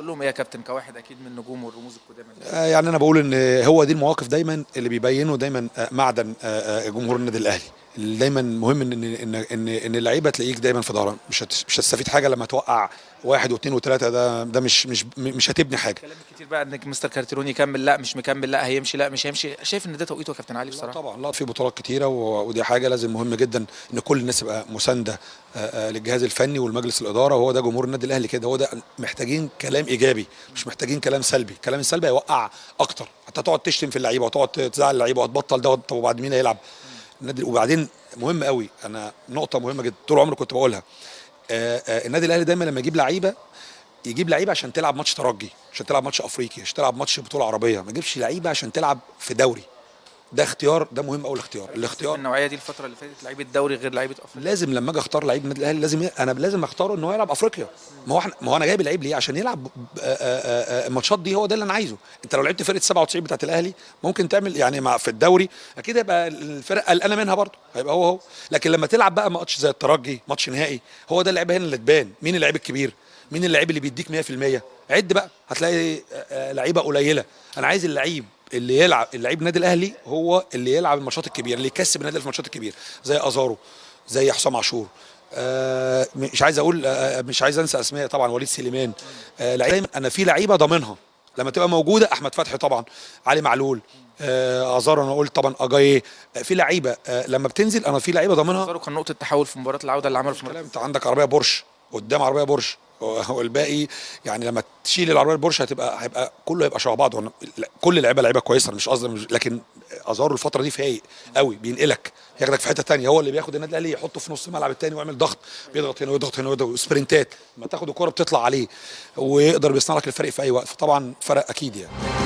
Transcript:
تقول لهم ايه يا كابتن كواحد اكيد من النجوم والرموز القدامى؟ يعني انا بقول ان هو دي المواقف دايما اللي بيبينوا دايما معدن جمهور النادي الاهلي. اللي دايما مهم ان ان ان ان اللعيبة تلاقيك دايما في ظهرها، مش هتستفيد حاجة لما توقع واحد واثنين وثلاثة، ده مش هتبني حاجة. كلام كتير بقى انك مستر كارتيرون يكمل، لا مش مكمل، لا هيمشي، لا مش هيمشي. شايف ان ده توقيته يا كابتن علي بصراحة؟ طبعا، لا في بطولات كتيرة ودي حاجة لازم مهم جدا ان كل الناس تبقى مساندة للجهاز الفني والمجلس الادارة، وهو ده جمهور النادي الاهلي كده، هو ده. محتاجين كلام ايجابي، مش محتاجين كلام سلبي. الكلام السلبي هيوقع اكتر، حتى تقعد تشتم في اللعيبة وتقعد تزعل اللعيبة وتبطل ده، طب وبعد مين هيلعب النادي؟ وبعدين مهم قوي، انا نقطة مهمة جدا طول عمري كنت بقولها، النادي الاهلي دايما لما يجيب لعيبة يجيب لعيبة عشان تلعب ماتش ترجي، عشان تلعب ماتش افريقي، عشان تلعب ماتش بطوله عربية، ما يجيبش لعيبة عشان تلعب في دوري. ده اختيار، ده مهم قوي الاختيار. النوعية دي الفترة اللي فاتت لعيبة دوري غير لعيبة افريقيا. لازم لما اجي اختار لعيب النادي الاهلي لازم انا لازم اختاره ان هو يلعب افريقيا. ما هو انا جايب لعيب ليه؟ عشان يلعب الماتشات دي، هو ده اللي انا عايزه. انت لو لعبت فرقه 97 بتاعت الاهلي ممكن تعمل يعني مع في الدوري اكيد هيبقى الفرقة قلقانة منها برضه، هيبقى هو. لكن لما تلعب بقى ماتش زي الترجي، ماتش نهائي، هو ده اللعيبة هنا اللي تبان، مين اللعيب الكبير، مين اللعيب اللي بيديك 100%. عد بقى هتلاقي لعيبة قليله. انا عايز اللعيب اللي يلعب، اللعيب النادي الاهلي هو اللي يلعب الماتشات الكبيرة، اللي يكسب النادي في الماتشات الكبيرة، زي ازارو، زي حسام عاشور، مش عايز اقول، مش عايز انسى اسماء طبعا، وليد سليمان، لعيبة انا في لعيبة ضامنها لما تبقى موجودة، احمد فتحي طبعا، علي معلول، ازارو انا قلت طبعا، اجاي، في لعيبة لما بتنزل انا في لعيبة ضامنها. ازارو كان نقطة تحول في مباراة العودة اللي عمله في مباراة. انت عندك عربية بورش قدام عربية بورش، والباقي يعني لما تشيل العربية البورش هيبقى كله هيبقى شبه بعض. كل لعيبة لعيبة كويسة، مش قصدي، لكن ازارو الفترة دي فايق قوي، بينقلك ياخدك في حتة ثانية، هو اللي بياخد النادي الاهلي يحطه في نص الملعب الثاني ويعمل ضغط، بيضغط هنا ويضغط هنا ويضغط، سبرنتات، لما تاخد الكورة بتطلع عليه ويقدر بيصنع لك الفرق في اي وقت، فطبعا فرق اكيد يعني.